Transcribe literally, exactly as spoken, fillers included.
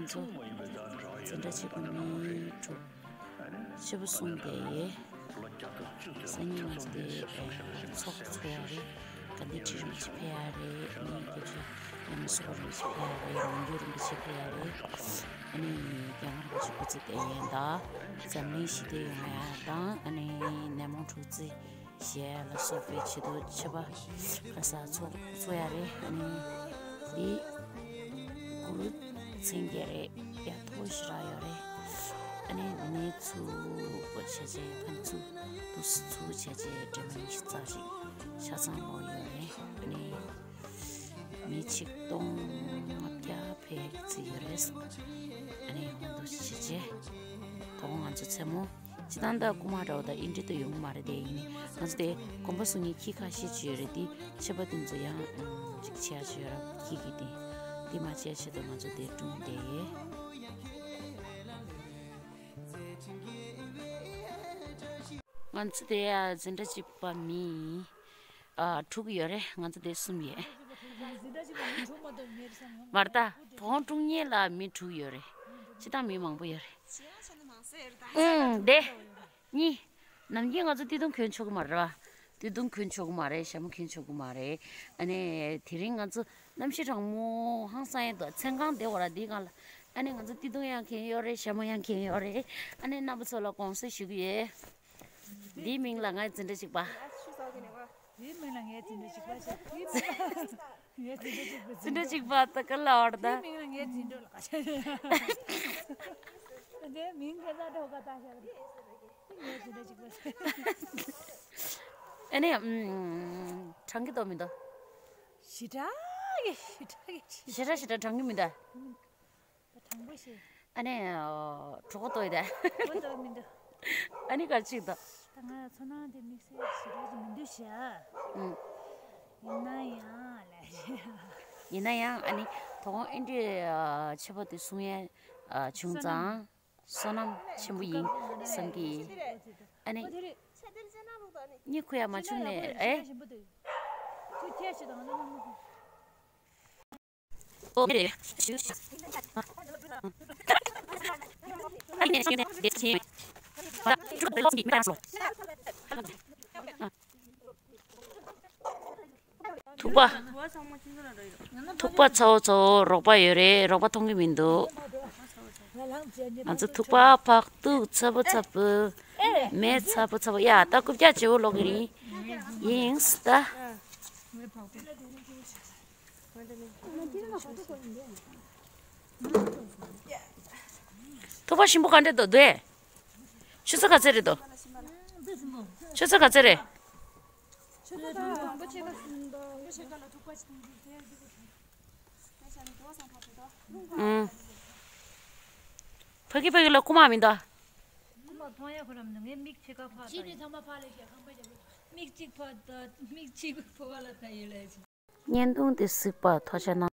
ཚོ་འཛིན་གྲྭ་གཅིག་པ་ནས་དྲུག་ཆེ་བོ་གསུམ་དེ་སང་ཉིན་ང་ཚོ་དེ་ཚོགས་ཚོགས་ཡ་རེད། དགའ་ལྡན་ཁྲི་རིན་པོ་ཆེ་ཕེབས་ཡ་རེད། ཨ་ནི་སྐྱབས་རྗེ་ཡ་མ་སུ་པ་རིན་པོ་ཆེ་ཕེབས་ཡ་རེད། མང་སྒྱུར་རིན་པོ་ཆེ་ཕེབས་ཡ་རེད། ཨ་ནི་རྒྱལ་དབང་རིན་པོ་ཆེ་སྐུ་ཚེ་བརྟན་ཡ་དང་འཛམ་གླིང་ཞི་བདེ་ཡོང་ཡ་དང་ཨ་ནི་ནད་མང་འཁྲུག་རྩོད་ཞེས་ལ་སོགས་པའི་ཆེད་དུ་ཆེ་བ་ག་ས་ཚོགས་ཚོགས་ཡ་རེད། ཨ་ནི་འདི་གུ་རུ་མཚན་བརྒྱད་རེད། ཡ་ཐོ་ཞེ་དྲག་ཡོད་རེད། ཨ་ནི་འདི་ནས་ཚུར་བྱས་རྗེས་ཕན་ཚུན་དུ་ཚུར་བྱས་རྗེས་འདྲེ་མ་ཉི་ཤུ་རྩ་གཅིག་ཆ་ཚང་ལོག་ཡོད་རེད། ཨ་ནི་མི་ཆིག་སྟོང་ལྔ་བརྒྱ་ཕེབས་རྩིས་ཡོད་རེད། ཨ་ནི་ཧོན་དུ་བྱས་རྗེས་དོ་དགོང་ང་ཚོ་མཚན་མོ། སྤྱིར་བཏང་ད་རྐུ་མ་འདྲ་བོ་དང་ཨེ་འདྲ་ད་ཡོང་གི་མ་རེད། དེ་ཡིན་ནའི་ང་ཚོ་དེ་དགོན་པ་སོ་གཉིས་ཁྱི་ཁ་ཤས་ཅིག་ཡོད་རེད། དེ་ཆད་པ་དེ་ཚོ་ཡང་ཅིག་ཆེ་ཡ་ཅིག་ཡོད་ར་ཁྱི་གི་དེ་དེ་མ་ཆད་ཆེད་དུ་ང་ཚོ་དེ་བཀྲུངས་བསྡད་ཡོད། ང་ཚོ་དེ་ཡ་འཛིན་གྲྭ་གཅིག་པ་མི་ཨ་དྲུག་ཡོད་རེད། ང་ཚོ་དེ་གསུམ་ཡོད། མར་ད་དོང་དྲུང་ཉེ་ལ་མི་དྲུག་ཡོད་རེད། སྤྱིར་བཏང་མི་མང་པོ་ཡོད་རེད། ཨང་དེ། གཉིས། ནམ་རྒྱུན་ང་ཚོ་སྟོད་ཐུང་གྱོན་ཆོག་གི་མ་རེད་བ། སྟོད་ཐུང་གྱོན་ཆོག་གི་མ་རེད། ཞྭ་མོ་གྱོན་ཆོག་གི་མ་རེད། ཨ་ནི་དེ་རིང་ང་ཚོ་གནམ་གཤིས་གྲང་མོ་ཧང་སང་ཡས་འདུག་མཚན་གང་བདེ་བོ་ར་འདི་སྒང་ལ། ཨ་ནི་ང་ཚོ་སྟོད་ཐུང་ཡང་གྱོན་ཡོད་རེད། ཞྭ་མོ་ཡང་གྱོན་ཡོད་རེད། ཨ་ནི་རྣམ་པ་ཚོ་ལ་དགོངས་སེལ་ཞུ་གི་ཡོད། འདིའི་མིང་ལ་ངའི་འཛིན་གྲྭ་གཅིག་པ། དེའི་མིང་ལ་ངའི་འཛིན་གྲྭ་གཅིག་པ་ཟེར། ངའི་འཛིན་གྲྭ་གཅིག་པ་ཟེར། འཛིན་གྲྭ་གཅིག་པ་ད་ག་ལ་བར་ད། དེའི་མིང་ལ་ངའི་འཛིན་གྲྭ་ལ་ག་ཆ། དེའི་མིང་ག་ས་གྲོགས་ག་ད་ཤ་གི་ངའི་འཛིན་གྲྭ་གཅིག་པ་ཟེར། ཨ་ནི་ཨམ། གྲང་གི་འདུག་མི་འདུག་ཞེ་དྲག་གི་ཞེ་དྲག་གི་ཞེ་དྲག་ཞེ་དྲག་གྲང་གི་མི་འདུག་ད་དྲང་པོ་ཞིག་ཨ་ནི་གྲོད་ཁོག་ལྟོགས་ཡོད་དེ། གྲོད་ཁོག་ལྟོགས་མི་འདུག་ཨ་ནི་ག་ཅིག་འདུག་ད་ང་ཚོ་ནང་དེ་དམིགས་བསལ་ཞེ་དྲག་ཅིག་མི་འདུག་ཤག་ཨུམ། ཡིན་ན་ཡང་ལས་ཡིན་ན་ཡང་ཨ་ནི་དོ་དགོང་ཨེ་འདྲའི་ཆེ་བ་དེ་གསུང་ཡས་བྱུང་ཙང་བསོད་ནམས་ཆེན་པོ་ཡིན་བསམ་གི་ཡིན། ཨ་ནི་གཉིད་ཁུག་ཡ་མ་བྱུང་ནས་ཨེ། ཐུག་པ། ཐུག་པ་ཚ་བོ་ཚ་བོ་རོགས་པ་ཡོད་རེད། རོགས་པ་མཐོང་གི་མི་འདུག་ང་ཚོ་ཐུག་པ་ཕག་ཐུག་ཚ་པོ་ཚ་པོ། མེ་ཚ་པོ་ཚ་པོ། ཡ་ད་རྐུབ་བཀྱག་བརྗེ་བོ་ལོག་གི་རེད། ཡིན་ད། ཐུག་པ་ཞིམ་པོ་ག་འདྲ་འདུག་དེ། ཆུ་ཚོད་ག་ཚོད་རེད་འདུག་ཆུ་ཚོད་ག་ཚོད་རེད། ཨུམ། ཕ་གི་ཕ་གི་ལ་རྐུ་མ་མི་འདུག་རྐུ་མ་མཐོང་ཡ་ཁོ་རང་མི་འདུག་ངའི་མིག་ཕྱེད་ཀ་ཕར་ལྟ་ཡོད། མིག་གཅིག་ཕར་ལྟ། མིག་གཅིག་ཕོ་བ་ལ་ལྟ་ཡོད་ལ། བརྙན་ཐུང་འདི་གཟིགས་པར་ཐུགས་རྗེ་གནང་།